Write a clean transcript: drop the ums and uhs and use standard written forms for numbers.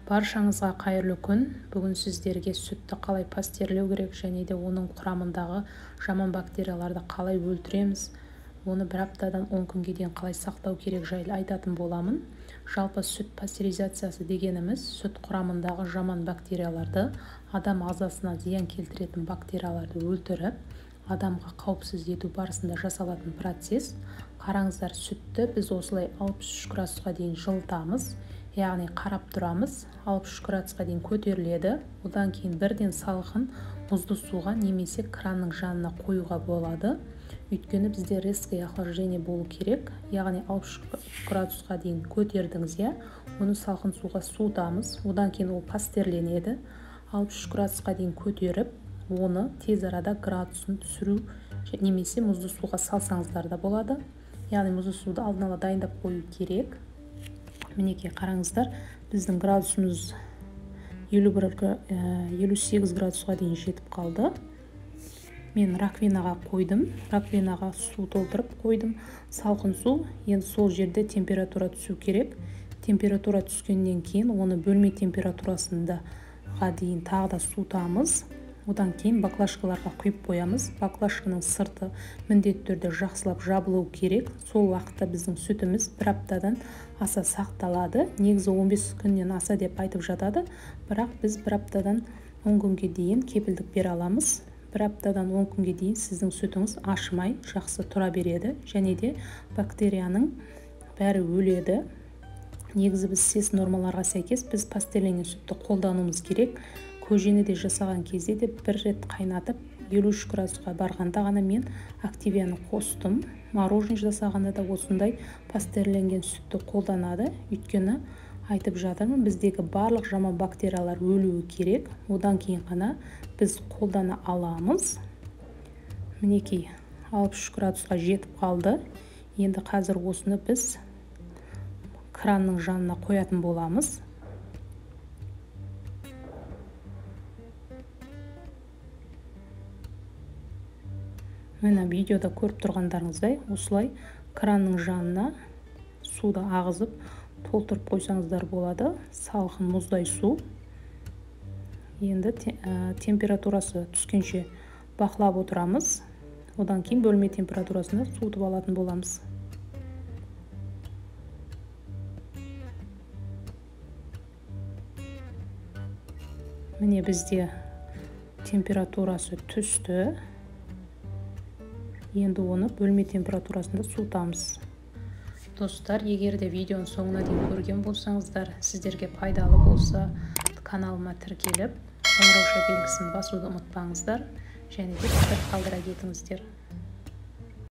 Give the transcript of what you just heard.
Баршаңызға қайырлы күн. Бүгін сіздерге сүтті қалай пастерлеу керек және де оның құрамындағы жаман бактерияларды қалай өлтіреміз, оны бір аптадан 10 күнге дейін қалай сақтау керек жайлы айтатын боламын. Жалпы сүт пастеризациясы дегеніміз сүт құрамындағы жаман бактерияларды, адам ағзасына зиян келтіретін бактерияларды өлтіріп, адамға қауіпсіз ету барысында жасалатын процесс. Қараңыздар, сүтті біз осылай 63 градусқа дейін жылытамыз. Яғни қарап тұрамыз, 63 градусқа дейін көтеріледі. Одан кейін бірден салқын мұзды суға немесе кранның жанына қоюға болады. Өйткені бізде резкое охлаждение болу керек. Яғни 63 градусқа дейін көтердіңіз, иә, оны салқын суға суытамыз. Одан кейін ол пастерленеді. 63 градусқа дейін көтеріп, оны тез арада градусын түсіру немесе мұзды суға салсаңыздар да болады. Яғни мұзды суды алдын ала дайындап қою керек. Мінекей қараңыздар, біздің градусымыз 58 градусқа дейін жетіп қалды. Мен раковинаға қойдым, раковинаға су толтырып қойдым, салқын су. Енді сол жерде температура түсу керек. Температура түскеннен кейін оны бөлме температурасында дейін тағы да суытамыз. Одан кейін баклажкаларға құйып қоямыз. Баклажканың сырты міндетті түрде жақсылап жабылу керек. Сол уақытта біздің сүтіміз бір аптадан аса сақталады. Негізі 15 күннен аса деп айтып жатады, бірақ біз бір аптадан 10 күнге дейін кепілдік бере аламыз. Бір аптадан 10 күнге дейін сіздің сүтіңіз ашымай жақсы тұра береді және де бактерияның бәрі өледі. Негізі біз СЭС нормаларға сәйкес біз пастерленген сүтті қолдануымыз керек. Көжені де жасаған кезде де бір рет қайнатып 53 градусқа барғанда ғана мен активияны қостым. Мороженое жасағанда да осындай пастерленген сүтті қолданады. Өйткені айтып жатырмын, біздегі барлық жаман бактериялар өлуі керек. Одан кейін ғана біз қолдана аламыз. Мінекей 63 градусқа жетіп қалды. Енді қазір осыны біз кранның жанына қоятын боламыз. Мына видеода көріп тұрғандарыңыздай осылай кранның жанына суды ағызып толтырып қойсаңыздар болады. Салқын мұздай су. Енді температурасы түскенше бақылап отырамыз. Одан кейін бөлме температурасында суытып алатын боламыз. Міне бізде температурасы түсті. Енді оны бөлме температурасында суытамыз. Достар, егер де видеоның соңына дейін көрген болсаңыздар, сіздерге пайдалы болса, каналыма тіркеліп, қоңырауша белгісін басуды ұмытпаңыздар және де пікір қалдыра кетіңіздер.